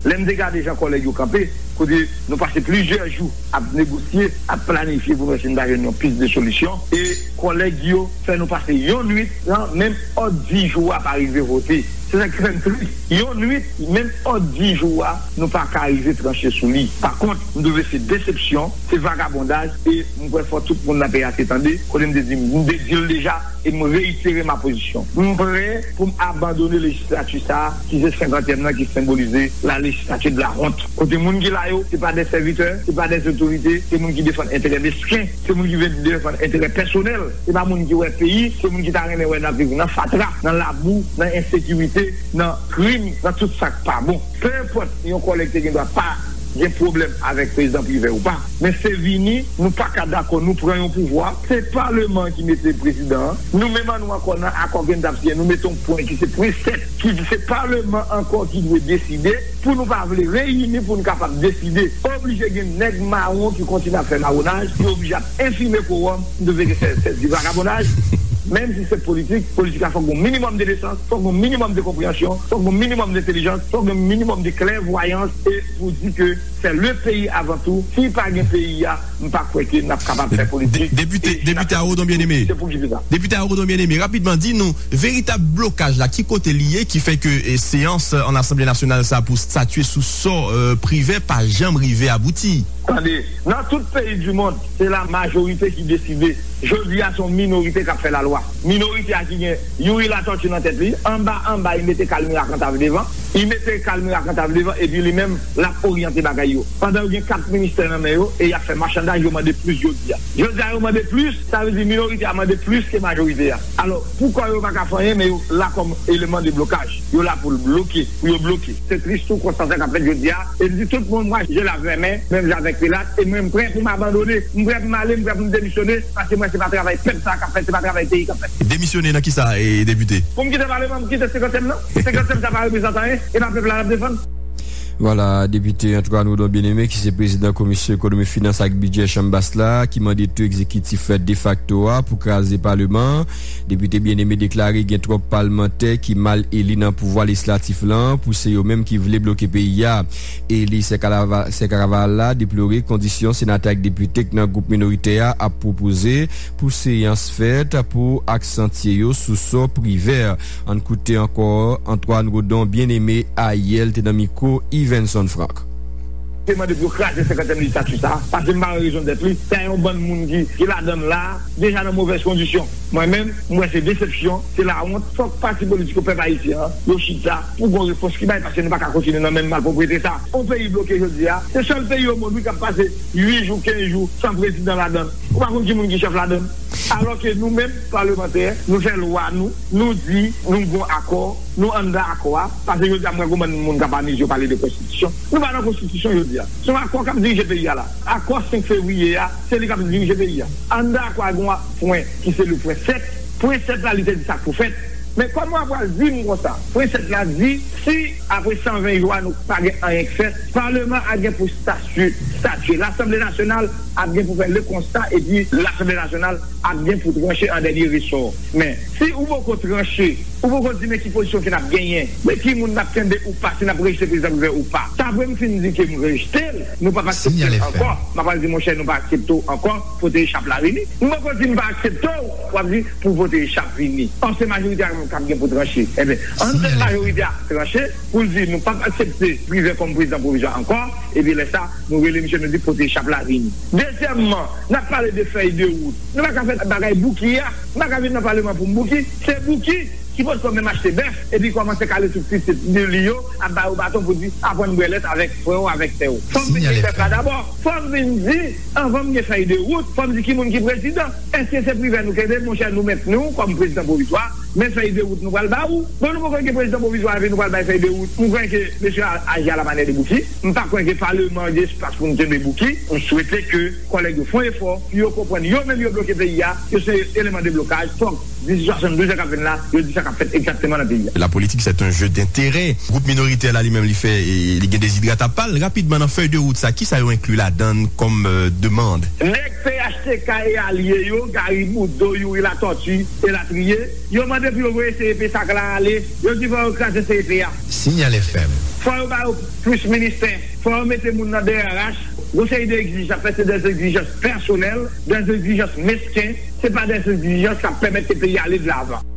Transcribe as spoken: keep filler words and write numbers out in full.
Lè m te gade jan kòlèg yo kanpe, kote nou pase plizyè jou ap negosye, ap planifye pou nou wè si n ta jwenn yon pis de solisyon, e kòlèg yo fè nou pase yon nwit san menm òd di jou a pa rive vote. Se sa ki fè m tris. Yon nwit, menm òd di jou a, nou pa ka rive tranche sou li. Pa kont, m twouve se desepsyon, se vagabondaj, e m kwè fò tout moun nan peyi a te tande, kote m te di, m te di l deja, e m reyitere ma pozisyon. M prè pou m abandone lejislati sa a, ki se senkantyèm nan, ki senbolize la législature de la honte. Kote moun ki la yo, se pa de sèvitè, se pa de otorite, se moun ki defann enterè mesken, se moun ki vle defann enterè pèsonèl, se pa moun ki wè peyi, se moun ki ta renmen wè n ap viv nan fatra, nan labou, nan ensekirite, nan krim, nan tout sa k pa bon. Pe enpòt yon kòlèg te gen dwa pa gen pwoblèm avèk prezidan Privè ou pa, men se vini, nou pa ka dakò, nou pran yon pouvwa, se paleman ki mete prezidan an, nou menm an nou ankò nan akò ke n t ap siyen, nou mete yon pwen ki se pwen sèt, ki di se paleman ankò ki dwe deside pou nou pa vle reyini pou n kapab deside. Oblije gen nèg mawon ki kontinye ap fè mawonaj, yo oblije ap enfime kowòm, nou vle ke se, se di vagabondaj, menm si se politik, politik la fòk gen yon minimòm de desans, fòk gen yon minimòm de konpreyansyon, fòk gen yon minimòm de entèlijans, fòk gen yon minimòm de klèvwayans, e pou di ke c'est le pays avant tout. Si pa gen peyi a, m pa kwè ke n ap kapab fè politik. Depite, e si n ap Depite fè Arodon politik, Bien-Aimé. Se pou ki sa. Depite Arodon Bien-Aimé, rapidman, di nou, veritab blokaj la, ki kote li ye, ki fè ke e, seyans an Asanble Nasyonal sa pou statye sou sò e, Privè pa janm rive abouti? Tande, nan tout peyi di mond, se la majorite ki deside. Jodi a, se yon minorite k ap fè lalwa. Minorite a ki gen Youri Latortue nan tèt li, anba anba, li mete Kalmira Cantave devan. Li mete Kalmira Cantave devan, epi li menm, l ap oryante bagay yo. Pandan yo gen kat ministè nan men yo, e y ap fè machandaj, yo mande plis jodi a. Jodi a, yo mande plis, sa vle di minorite a mande plis ke majorite a. Alò, poukò yo pa ka fè anyen, men yo la kòm eleman de blokaj. Yo la pou l bloke, pou yo bloke. Se tris tou konsta sa k ap fèt jodi a. E m di tout moun, mwen, je lave men, menm jan avèk Pilat, e mwen, m prè pou m abandone, m prè pou m ale, m prè pou m demisyone, paske mwen, se pa travay pèp sa k ap fèt, se pa travay peyi k ap fèt. Demisyone nan kisa, e, depite? Pou m kite paleman, m kite senkantyèm nan. Senkantyèm sa pa reprezante anyen, e pa pèp la n ap defann. Vwala, depite Antoine Rodon Bien-Aimé, ki se prezidan Komisyon Ekonomi, Finans ak Bidjè Chanm Bas la, ki mande tou egzekitif defakto a pou kraze paleman an. Depite Bien-Aimé deklare gen twòp palmantè ki mal eli nan pouvwa lejislatif lan, pou se yo menm ki vle bloke peyi a. Eli Sè Kalava-, Sè Karaval la deplore kondisyon senatè ak depite k nan gwoup minoritè a ap pwopoze pou seyans fèt pou aksantye yo sou sò Privè. Ann koute ankò Antoine Rodon Bien-Aimé ayè l te nan mikwo Yvenson Franck. Te mande pou yo kraze senkantyèm lejislati sa, paske m pa wè rezon dèt li. Se yon bann moun ki, ki ladan l la, deja nan movèz kondisyon. Mwen menm, m wè se desepsyon, se lawont. Fòk pati politik yo, pèp ayisyen an, yo chita pou gon repons ki bay, paske nou pa ka kontinye nan menm malpwoprete sa. On peyi bloke jodi a, se sèl peyi o mond, wi, k ap pase uit jou, kenz jou san prezidan ladan l. Ou pa konn ki moun ki chèf ladan l. Alò ke nou menm, palemantè, nou fè lwa nou, nou di, nou gon akò, nou anndan akò a, paske jodi a m wè gon bann moun k ap amize yo pale de konstitisyon. Nou pa nan konstitisyon jodi a. Se yon akò k ap dirije peyi a la. Akò senk fevriye a, se li k ap dirije peyi a. Anndan akò a, gon pwen ki se le pwen sèt. Pwen sèt la, li te di sa k pou fèt. Men kòman w ap pral di m konsa? Pwen sèt la di, si apre san ven jou a, nou pa gen anyen k fèt, paleman a gen pou statye, statye. Lasanble nasyonal ap gen pou fè le konsta, epi Lasanble nasyonal ap gen pou tranche an dènye resò. Men, si ou poko tranche, ou poko di men ki pozisyon ke n ap genyen, men ki moun n ap kenbe ou pa, si n ap rejte prezidan Privè ou pa. Sa apre m fin di ke m rejte l, nou p ap aksepte l ankò. M ap pral di, monchè, nou pa aksepte w ankò, pote echap la vini. M poko di m pa aksepte w, w ap di pou pote echap vini. An se majorite a k ap gen pou tranche. Ebyen, ann fè majorite a tranche pou l di nou p ap aksepte Privè kòm prezidan pwovizwa ankò, epi lè sa, nou rele misye, nou di pote echap la vini. Dezyèmman, n ap pale de fèy de wout. Nou pa ka fè bagay bouki a. M pa ka vin nan paleman pou m bouki. Se bouki ki potko menm achte bèf, epi kòmanse kale tout pitit li yo, ap ba yo baton pou di, aprann bwè lèt avèk frè w, avèk sè w. Fò m vin di pèp la dabò. Fò m vin di, anvan m gen fèy de wout, fò m di ki moun ki prezidan. Èske se Privè nou kenbe? Monchè, nou mèt nou kòm prezidan pwovizwa, men fèy de wout nou pral ba ou. Bon, nou poko gen prezidan pwovizwa epi nou pral bay fèy de wout. M kwè ke mesye a aji alamanyè de bouki. M pa kwè ke paleman gen espas pou nou kenbe bouki. M swete ke kòlèg yo fè yon efò pou yo konprann yo menm yo bloke peyi a, yo se eleman de blokaj. Fòk dizuit swasanndouz an k ap vin la, yo di sa k ap fèt egzakteman nan peyi a. La politique, c'est un jeu d'intérêt. Gwoup minoritè la, li menm, li fè, e, li gen dezidrata pa l. Rapidman, nan fèy de wout sa, kisa yo enkli ladan l kòm, e, demann? Nèg P H T K e alye yo, Gary Boudreau, Youri Latortue, elatriye, yo mande pou yo voye C E P sa k la ale, yo di fò yo kraze C E P a. Signal F M. Fò yo ba yo plis ministè, fò yo mete moun nan D R H. Yon seri de egzijans, men se de egzijans pèsonèl, de egzijans mesken, se pa de egzijans k ap pèmèt ke peyi ale de lavan.